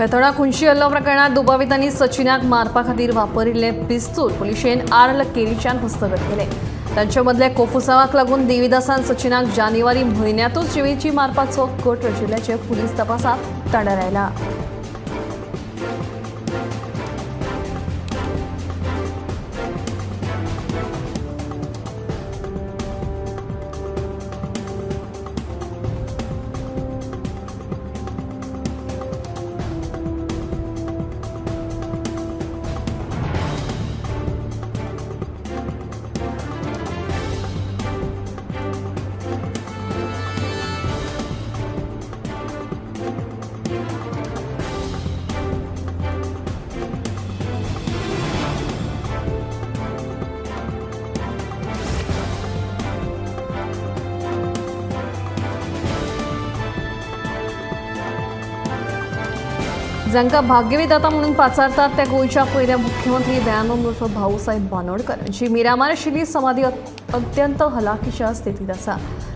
बेतोडा खुनशी हल्लो प्रकरणात दुबावितांनी सचिनाक मारपा खातीर वापरिल्लें पिस्तूल पुलिशेन आर्ल केरीच्यान हस्तगत केलें. तांचे मदल्या कोफुसांवाक लागून देविदासान सचिनाक जानेवारी म्हयन्यांतूच जिवेची मारपाचो कट रचिल्ल्याचें पुलीस तपासांत तडार आयला. जांकां भाग्यविधाता म्हणून पाचारतात त्या गोंयच्या पयल्या मुख्यमंत्री दयानंद उर्फ भाऊसाहेब बांदोडकर हांची मिरामार आशिल्ली समाधी अत्यंत हलाखीच्या स्थितींत आसा.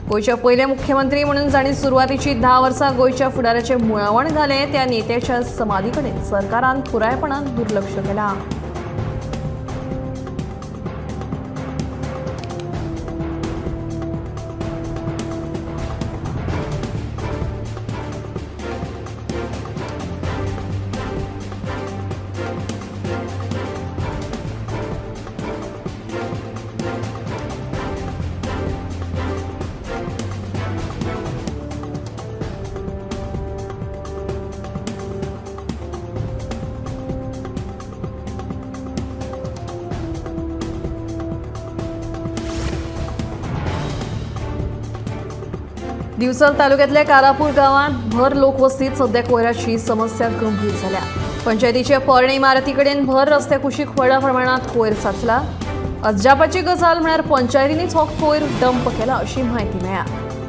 गोंयच्या पयले मुख्यमंत्री म्हणून जांणी सुरवातीची 10 वर्सां गोंयच्या फुडाराचें मुळावण घालें त्या नेत्याच्या समाधी कडेन सरकारान पुरायपणान दुर्लक्ष केलां. दिवचल तालुक्यातल्या कारापूर गावात भर लोकवस्तीत सध्या कोयराची समस्या गंभीर झाल्या. पंचायतीच्या पोरणे इमारतीकडेन भर रस्त्या कुशीक व्हडा प्रमाणात कोयर साचला. अजापाची गजाल म्हळ्यार पंचायतीनीच हो कोयर डंप केला अशी म्हायती मेळ्ळ्या.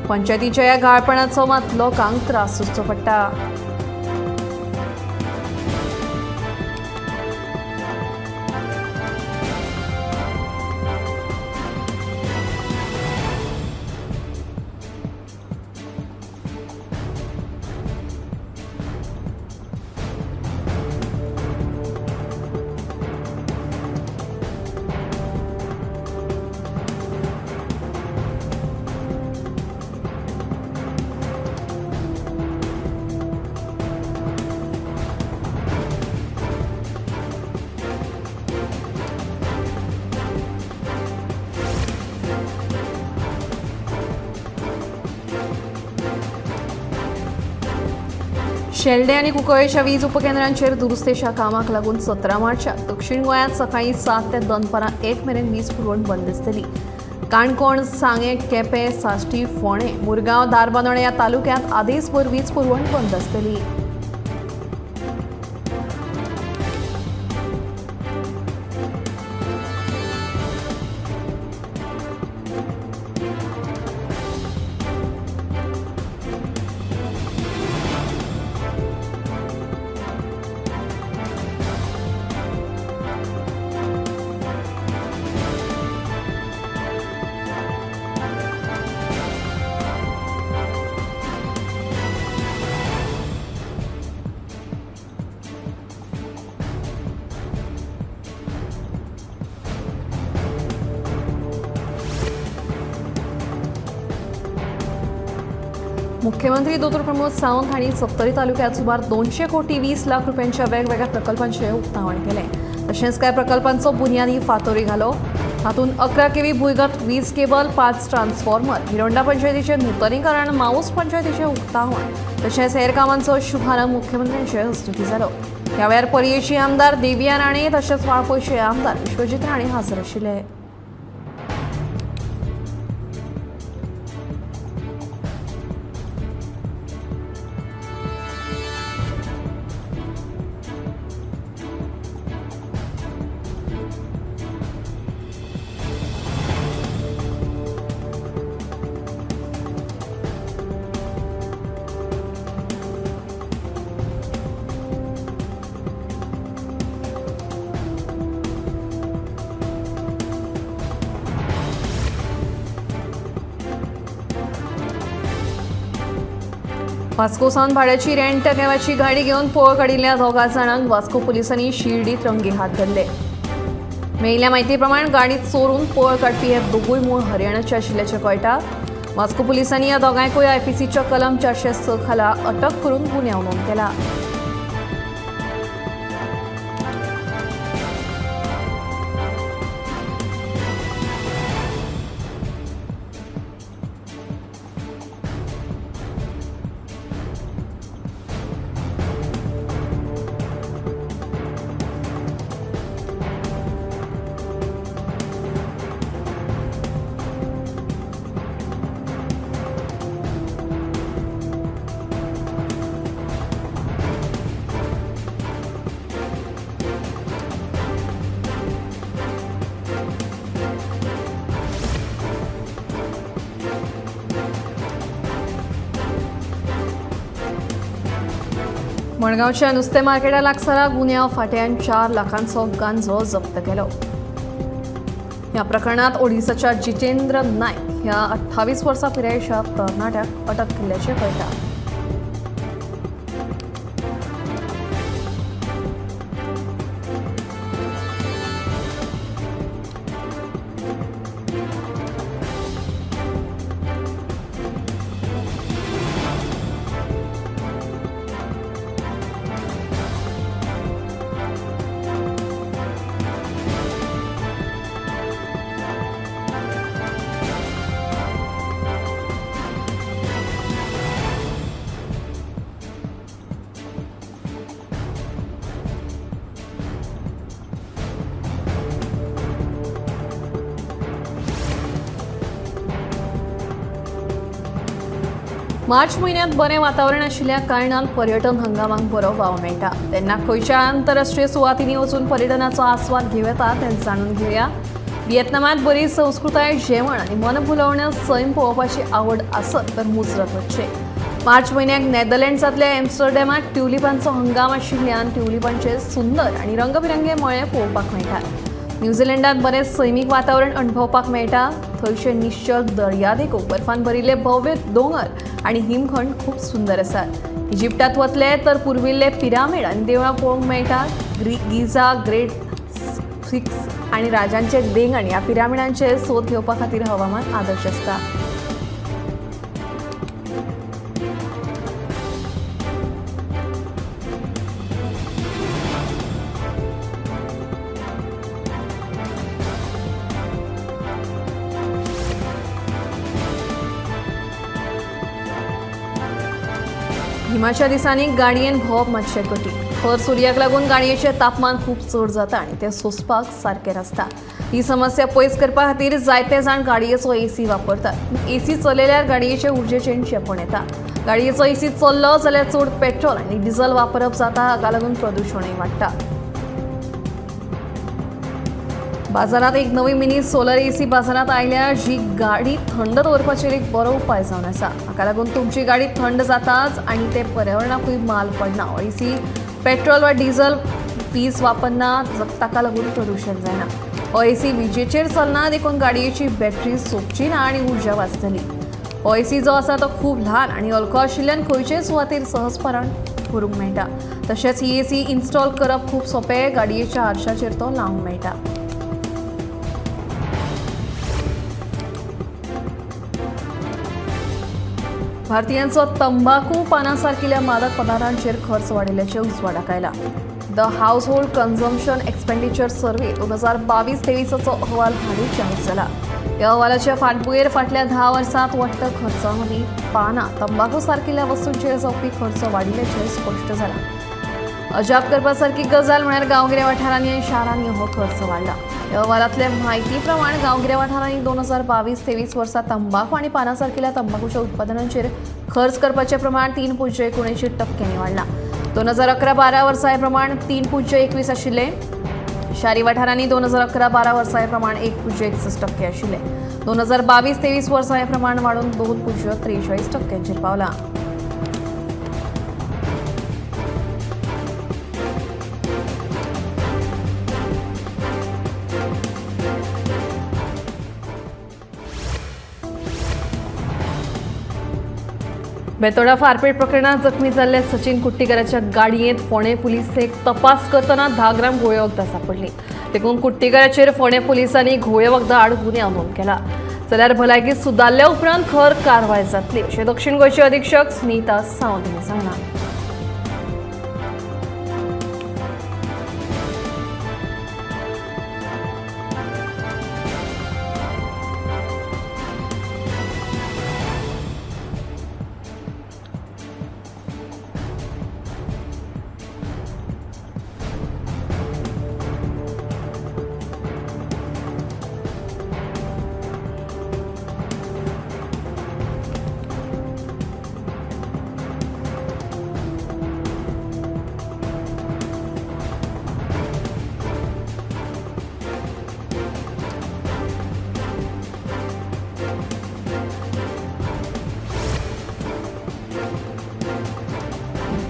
पंचायतीच्या ह्या घाळपणाचो मात लोकांक त्रास सोंसचो पडटा. शेल्डे आनी कुंकळेच्या वीज उपकेंद्रांचेर दुरुस्तेच्या कामाक लागून 17 मार्चाक दक्षिण गोंयांत सकाळीं 7 ते दनपारां 1 मेरेन वीज पुरवण बंद आसतली. काणकोण, सांगें, केपें, साश्टी, फोंडें, मुरगांव, धारबांदोडें ह्या तालुक्यांत आदेसभर वीज पुरवण बंद आसतली. मुख्यमंत्री दोतोर प्रमोद सावंत हांणी सत्तरी तालुक्यात सुमार 200 कोटी 20 लाख रुपयांच्या वेगवेगळ्या प्रकल्पांचें उक्तावण केलें. तशेंच कांय प्रकल्पांचो बुन्यादी फातोरूय घालो. हातूंत 11 केव्ही भुंयगत वीज केबल, 5 ट्रान्सफॉर्मर, हिरोंडा पंचायतीचें नुतनीकरण, माऊस पंचायतीचें उक्तावण तशेंच हेर कामांचो शुभारंभ मुख्यमंत्र्यांचे हस्तुकीं जालो. ह्या वेळार पर्येची आमदार देविया राणे तशेंच वाळपयचे आमदार विश्वजीत राणे हाजीर आशिल्ले. वास्को सावन भाड्याची रेंट घेवाची गाडी घेवन पळ काडिल्ल्या दोगा जाणांक वास्को पुलिसांनी शिर्डीत रंगे हात धरले. मेळिल्ल्या म्हायती प्रमाण गाडी चोरून पळ काडपी हे दोगूय मूळ हरियाणाचे आशिल्ल्याचें कळटा. वास्को पुलिसांनी ह्या दोगांयकूय आयपीसीच्या कलम 406 खाला अटक करून गुन्यांव नोंद केला. मडगांवच्या नुस्तें मार्केटा लागसारा गुन्यांव फांट्यान 4 लाखांचो गांजो जप्त केलो. ह्या प्रकरणात ओडिसाच्या जितेंद्र नायक ह्या 28 वर्सां पिरायेच्या तरणाट्याक अटक केल्ल्याचें कळटा. मार्च म्हयन्यांत बरें वातावरण आशिल्ल्या कारणान पर्यटन हंगामाक बरो वाव मेळटा. तेन्ना खंयच्या आंतरराष्ट्रीय सुवातींनी वचून पर्यटनाचो आस्वाद घेवं येता तें जाणून घेवया. व्हिएतनामांत बरी संस्कृताय, जेवण आनी मनभुलोवणें सैम पळोवपाची आवड आसत तर मुजरत वचचें. मार्च म्हयन्याक नेदरलँड्सांतल्या एम्स्टरडॅमांत ट्युलिपांचो हंगाम आशिल्ल्यान ट्युलिपांचे सुंदर आनी रंगबिरंगे मळे पळोवपाक मेळटात. न्यूझीलंडांत बरें सैमीक वातावरण अणभवपाक मेळटा. थंयचे निश्चल दर्यादेगो, बर्फान भरिल्ले भव्य दोंगर आनी हिमखंड खूब सुंदर आसात. इजिप्टांत वतले तर पुर्विल्ले पिरामीड आनी देवळां पळोवंक मेळटात. गिझा, ग्रेट स्फिंक्स आनी राजांचे देंगण ह्या पिरामिडांचे सोद घेवपा खातीर हवामान आदर्श आसता. गिमाच्या दिसांनी गाडयेन भोंवप मातशें कठीण. खर सुर्याक लागून गाडयेचें तापमान खूब चड जाता आनी तें सोंसपाक सारकें नासता. ही समस्या पयस करपा खातीर जायते जाण गाडयेचो एसी वापरतात. एसी चलयल्यार गाडयेचे उर्जेचें चेपण येता. गाडयेचो एसी चल्लो जाल्यार चड पेट्रोल आनी डिझल वापरप जाता. हाका लागून प्रदुशणूय वाडटा. बाजारांत एक नवी मिनी सोलर एसी बाजारांत आयल्या, जी गाडी थंड दवरपाचेर एक बरो उपाय जावन आसा. हाका लागून तुमची गाडी थंड जाताच आनी ते पर्यावरणाकूय माल पडना. एसी पेट्रोल वा डिझल वीज वापरना, ताका लागून प्रदुशण जायना. हो एसी विजेचेर चलना देखून गाडयेची बॅटरी सोंपची ना आनी उर्जा वाचतली. हो एसी जो आसा तो खूब ल्हान आनी हलको आशिल्ल्यान खंयचेय सुवातेर सहजपणान करूंक मेळटा. तशेंच ही एसी इन्स्टॉल करप खूब सोंपें. गाडयेच्या आरशाचेर तो लावंक मेळटा. भारतीयांचो तंबाखू पानां सारकिल्ल्या मादक पदार्थांचेर खर्च वाडिल्ल्याचें उजवाडाक आयला. The household consumption expenditure survey 2022-23 अहवाल हालींच जाहीर जाला. ह्या अहवालाच्या फाटभुंयेर फाटल्या 10 वर्सांत वट्ट खर्चा मदीं पानां, तंबाखू सारकिल्ल्या वस्तूंचेर जावपी खर्च वाडिल्ल्याचें स्पश्ट जालां. अजाप करपा सारकी गजाल म्हळ्यार गांवगिऱ्या वाठारांनी आनी शारांनी हो खर्च वाडला. ह्या अहवालांतले म्हायती प्रमाण गांवगिऱ्या वाठारांनी 2022-23 वर्सा तंबाखू आनी पानां सारकिल्ल्या तंबाखूच्या उत्पादनांचेर खर्च करपाचें प्रमाण 3.79% वाडलां. 2011-12 वर्सा हें प्रमाण 3.21 आशिल्लें. शारी वाठारांनी 2011-12 वर्सा हें प्रमाण 1.61% आशिल्लें. 2022-23 वर्सा हें प्रमाण वाडून 2.43% पावलां. बेतोडा फारपेट प्रकरणात जखमी जाल्ल्या सचिन कुट्टीकराच्या गाडयेंत फोंडें पुलिसेक तपास करतना 10 ग्राम घुंवळे वखदां सापडली. देखून कुट्टीकराचेर फोंडें पुलिसांनी घुंवळे वखदां आड गुन्यांव नोंद केला. जाल्यार भलायकी सुदारल्या उपरांत खर कारवाय जातली अशें दक्षिण गोंयचे अधीक्षक स्मिता सावंत हांणी सांगलां.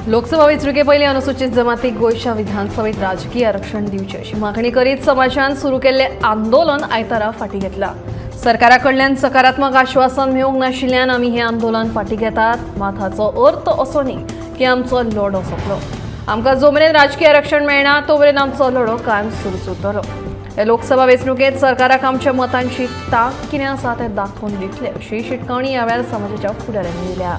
लोकसभा वेंचणुके पयलीं अनुसूचित जमातीक गोंयच्या विधानसभेत राजकीय आरक्षण दिवचें अशी मागणी करीत समाजान सुरू केल्लें आंदोलन आयतारा फाटीं घेतलां. सरकारा कडल्यान सकारात्मक आश्वासन मेळूंक नाशिल्ल्यान आमी हें आंदोलन फाटीं घेतात. मात हाचो अर्थ असो न्ही की आमचो लढो सोंपलो. आमकां जो मेरेन राजकीय आरक्षण मेळना तो मेरेन आमचो लढो कायम सुरूच उरतलो. हे लोकसभा वेंचणुकेंत सरकाराक आमच्या मतांची तांक कितें आसा तें दाखोवन दितले अशी शिटकावणी ह्या वेळार समाजाच्या फुडाऱ्यांनी दिल्या.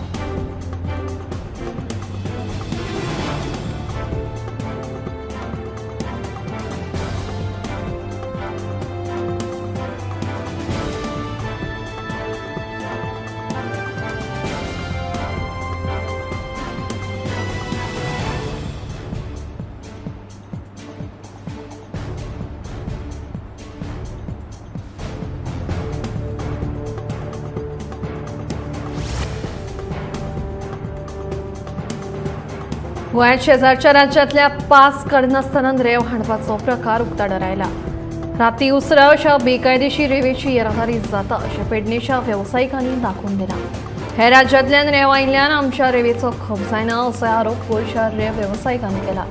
गोंयांत शेजारच्या राज्यांतल्या पास काडनासतना रेंव हाडपाचो प्रकार उक्ताडार आयला. राती उसरां अशा बेकायदेशीर रेंवेची येरादारी जाता अशें पेडणेच्या वेवसायिकांनी दाखोवन दिलां. हे राज्यांतल्यान रेंव आयिल्ल्यान आमच्या रेंवेचो खप जायना असो आरोप गोंयच्या रेंव वेवसायिकांनी केला.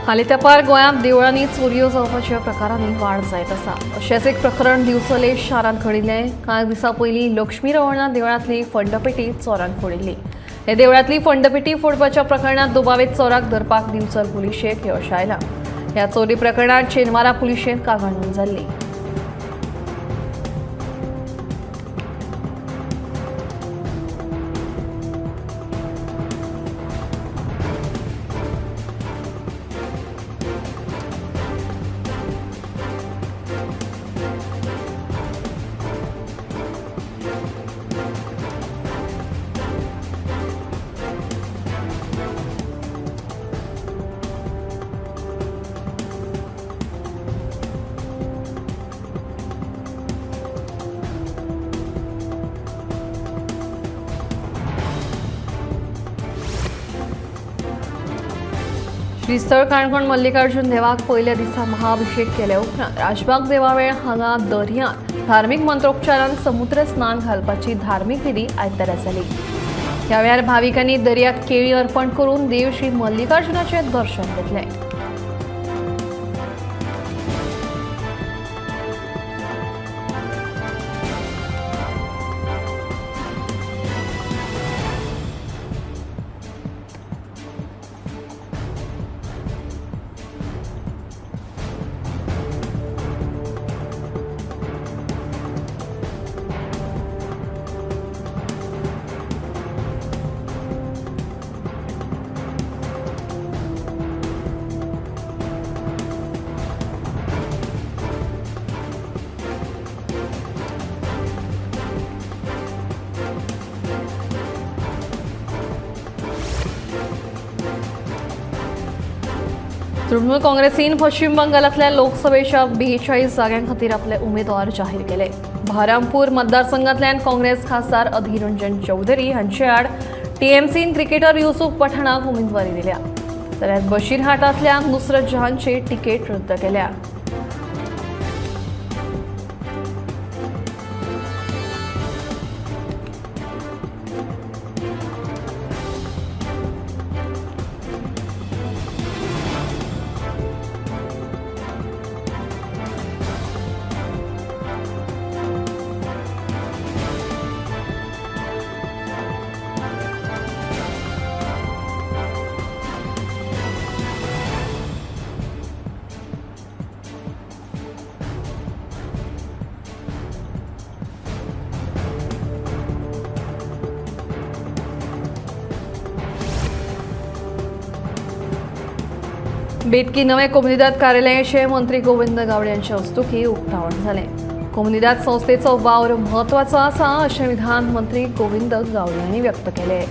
हालीं तेंपार गोंयांत देवळांनी चोरयो जावपाच्या प्रकारांनी वाड जायत आसा. अशेंच एक प्रकरण दिवचले शारांत घडिल्लें. कांय दिसां पयलीं लक्ष्मी रवळनाथ देवळांतली फंडपेटी चोरान फोडिल्ली. हे देवळांतली फंडपेटी फोडपाच्या प्रकरणांत दुबावीत चोराक धरपाक दिवचल पुलिशेक यश आयलां. ह्या चोरी प्रकरणांत शेनवारा पुलिशेंत कागाळ नोंद जाल्ली. श्रीस्थळ काणकोण मल्लिकार्जुन देवाक पयल्या दिसा महाअभिषेक केल्या उपरांत राजबाग देवावेळ हांगा दर्यांत धार्मीक मंत्रोच्चारान समुद्र स्नान घालपाची धार्मीक विधी आयतारा जाली. ह्या वेळार भाविकांनी दर्याक केळी अर्पण करून देव श्री मल्लिकार्जुनाचें दर्शन घेतलें. तृणमूल काँग्रेसीन पश्चिम बंगालांतल्या लोकसभेच्या 42 जाग्यां खातीर आपले उमेदवार जाहीर केले. बहरामपूर मतदारसंघातल्यान काँग्रेस खासदार अधीर रंजन चौधरी हांचे आड टीएमसीन क्रिकेटर युसुफ पठाणाक उमेदवारी दिल्या, जाल्यार बशीरहाटांतल्या नुसरत जहानची तिकेट रद्द केल्या. बेतकी नवे कोमुनिदाद कार्यालयाचे मंत्री गोविंद गावडे यांच्या हस्तुकी उक्तावण झाले. कोमुनिदाद संस्थेचो वावर म्हत्वाचो आसा अशें विधान मंत्री गोविंद गावडे यांनी व्यक्त केले.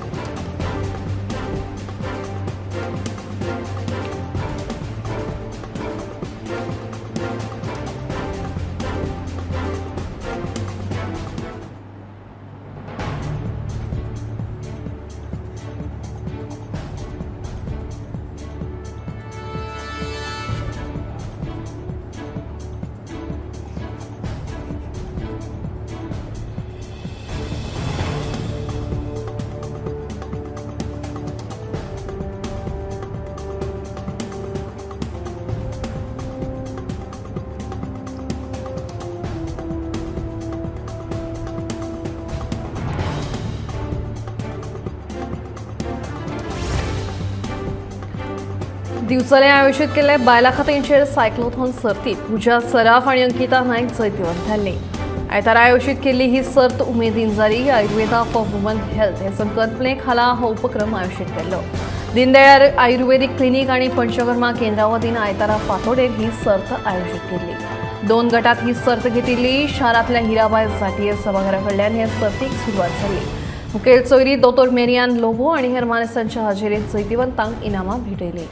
दिवचले आयोजित केल्ले बायलां खातीरचे सायक्लोथॉन सर्तीत पूजा सराफ आनी अंकिता नायक जैतिवंत थारली. आयतारा आयोजित केल्ली ही सर्त उमेदीन जाली. आयुर्वेदा फॉर वुमन हेल्थ हे संकल्पने खाला हो उपक्रम आयोजित केल्लो. दीनदयाळ आयुर्वेदिक क्लिनिक आनी पंचकर्मा केंद्रा वतीन आयतारा फांतोडेर ही सर्त आयोजित केल्ली. 2 गटात ही सर्त घेतिल्ली. शारांतल्या हिराबाय झाटिये सभाघरा कडल्यान हे सर्तीक सुरवात जाली. मुखेल सोयरी दोतोर मेरियान लोबो आनी हेर मानेस्तांच्या हाजेरीत जैतिवंतांक इनामां भेटयलीं.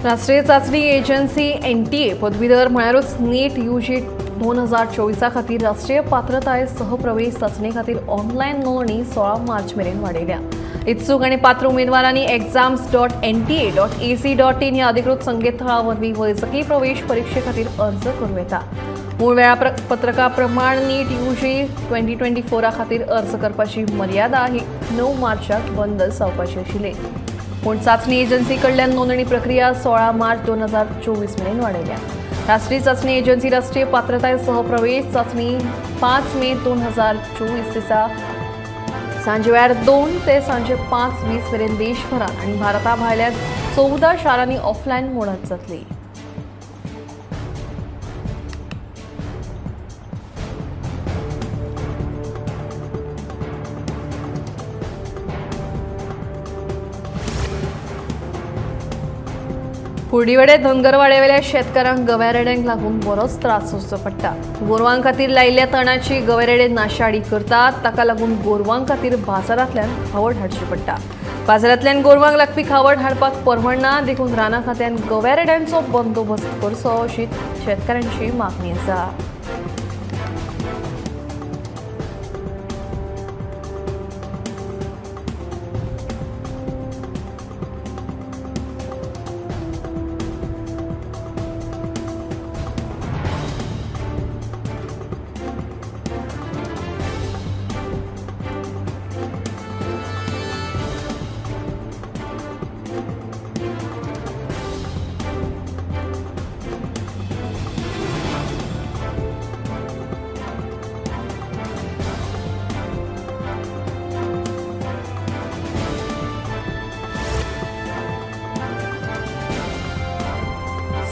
राष्ट्रीय चाचणी एजन्सी एनटीए पदवीधर म्हळ्यारूच नीट यूजी 2024 खातीर राष्ट्रीय पात्रताय सहप्रवेश चाचणे खातीर ऑनलायन नोंदणी 16 मार्च मेरेन वाडयल्या. इत्सूक आनी पात्र उमेदवारांनी exams.nta.ac.in ह्या अधिकृत संकेतथळा वरवीं वैजकी प्रवेश परिक्षे खातीर अर्ज करूं येता. मूळ वेळापत्रका प्रमाण नीट यूजी 2024 खातीर अर्ज करपाची मर्यादा ही 9 मार्चाक बंद जावपाची आशिल्ली, पूण चाचणी एजन्सी कडल्यान नोंदणी प्रक्रिया 16 मार्च 2024 मेरेन वाडयल्या. राष्ट्रीय चाचणी एजन्सी राष्ट्रीय पात्रताय सहप्रवेश चाचणी 5 मे 2024 दिसा सांजेवेळार 2 ते सांजे 5:20 मेरेन देशभरात आनी भारता भायल्या 14 शारांनी ऑफलायन मोडात जातली. कुर्डीवडे धनगरवाड्यावेल्या शेतकारांक गव्या रेड्यांक लागून बरोच त्रास सोंसचो पडटा. गोरवां खातीर लायिल्ल्या तणाची गवे रेडे नाशाडी करतात. ताका लागून गोरवां खातीर बाजारांतल्यान खावड हाडची पडटा. बाजारांतल्यान गोरवांक लागपी खावड हाडपाक परवडना, देखून राना खात्यान गव्या रेड्यांचो बंदोबस्त करचो अशी शेतकारांची मागणी आसा.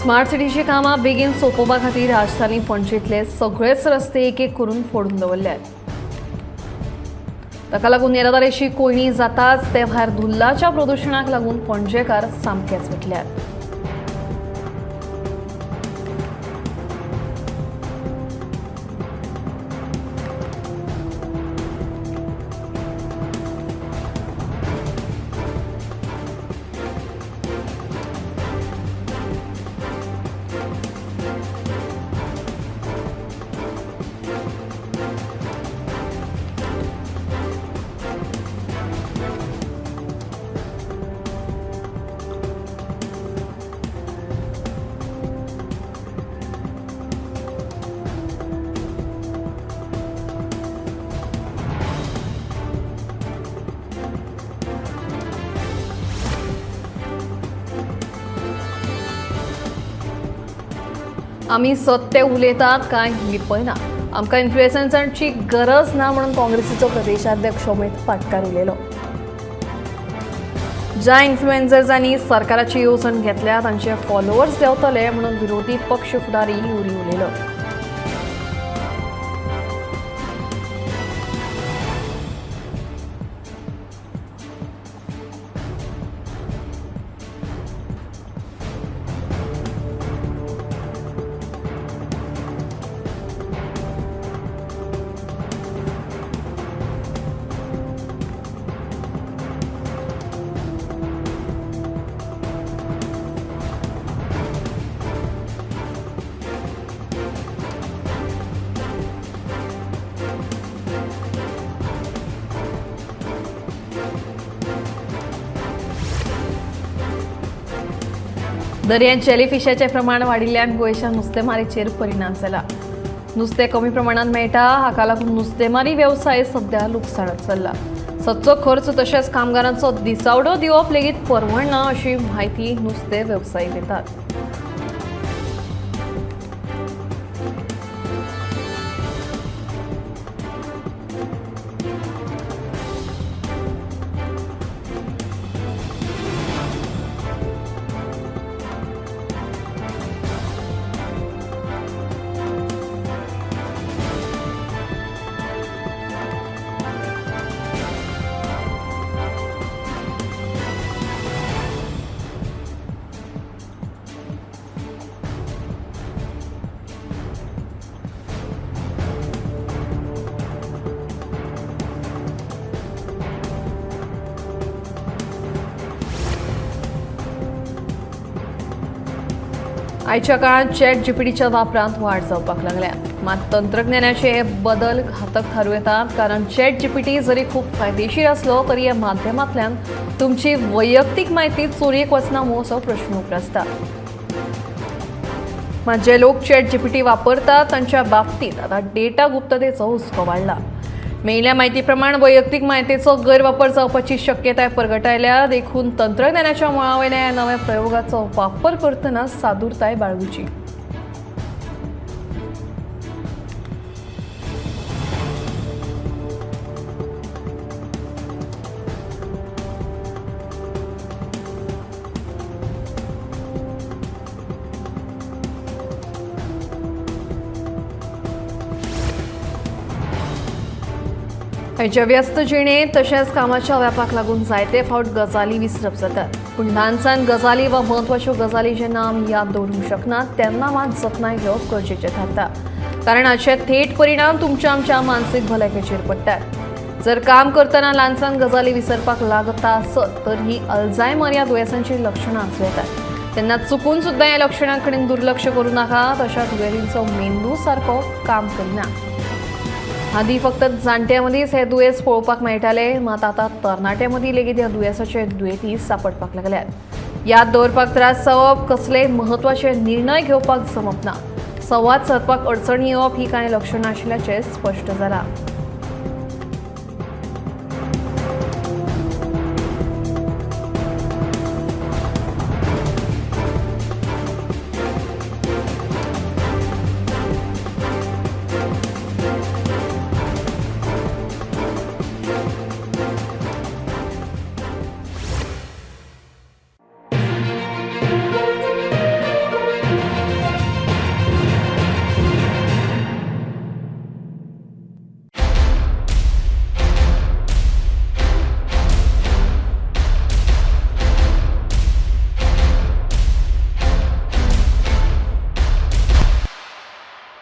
स्मार्ट सिटीची कामां बेगीन सोंपोवपा खातीर राजधानी पणजेंतले सगळेच रस्ते एक एक करून फोडून दवरल्यात. ताका लागून येरादारीची कोंयडी जाताच, ते भायर धुल्लाच्या प्रदुशणाक लागून पणजेकार सामकेच विटल्यात. आमी सत्य उलयतात, कांय लिपयना, आमकां इन्फ्लुएन्सरांची गरज ना म्हणून काँग्रेसीचो प्रदेशाध्यक्ष अमित पाटकार उलयलो. ज्या इन्फ्लुएन्सर्सांनी सरकाराची येवजण घेतल्या तांचे फॉलोअर्स देंवतले म्हणून विरोधी पक्ष फुडारी युरी उलयलो. दर्यांत जेलीफिशाचें प्रमाण वाडिल्ल्यान गोंयच्या नुस्तेमारीचेर परिणाम जाला. नुस्तें कमी प्रमाणांत मेळटा, हाका लागून नुस्तेमारी वेवसाय सध्या लुकसाणांत चल्ला. सदचो खर्च तशेंच कामगारांचो दिसावडो दिवप लेगीत परवडना अशी म्हायती नुस्तें वेवसायीक दितात. आयच्या काळात चॅट जीपीटीच्या वापरांत वाड जावपाक लागल्या. मात तंत्रज्ञानाचे हे बदल घातक थारूं येतात, कारण चॅट जीपीटी जरी खूब फायदेशीर आसलो तरी ह्या माध्यमांतल्यान तुमची वैयक्तीक म्हायती चोरयेक वचना मूं असो प्रश्न उप्रासता. मात जे लोक चॅट जीपीटी वापरतात तांच्या बाबतींत आतां डेटा गुप्ततेचो हुस्को वाडला. मेळिल्ल्या म्हायती प्रमाण वैयक्तीक म्हायतीचो गैरवापर जावपाची शक्यताय परगटायल्या. देखून तंत्रज्ञानाच्या मळावयल्या ह्या नव्या प्रयोगाचो वापर करतना सादूरताय बाळगुची. आयच्या व्यस्त जिणेंत तशेंच कामाच्या व्यापाक लागून जायते फावट गजाली विसरप जातात. पूण ल्हान सान गजाली वा म्हत्वाच्यो गजाली जेन्ना आमी याद दवरूंक शकनात तेन्ना मात जतनाय घेवप गरजेचें थारता, कारण हाचे थेट परिणाम तुमच्या आमच्या मानसीक भलायकेचेर पडटात. जर काम करतना ल्हान सान गजाली विसरपाक लागता आसत तर ही अल्झायमर ह्या दुयेंसांची लक्षणां आसूं येतात. तेन्ना चुकून सुद्दां ह्या लक्षणां कडेन दुर्लक्ष करूं नाका. तशा दुयेंतींचो मेंदू सारको काम करिना. आदी फक्त जाणट्यां मदींच हे दुयेंस पळोवपाक मेळटाले, मात आतां तरणाट्यां मदीं लेगीत ह्या दुयेंसाचे दुयेंती सापडपाक लागल्यात. याद दवरपाक त्रास जावप, कसलेय म्हत्वाचे निर्णय घेवपाक जमप ना, संवाद सादपाक अडचणी येवप ही कांय लक्षणां आशिल्ल्याचें स्पश्ट जालां.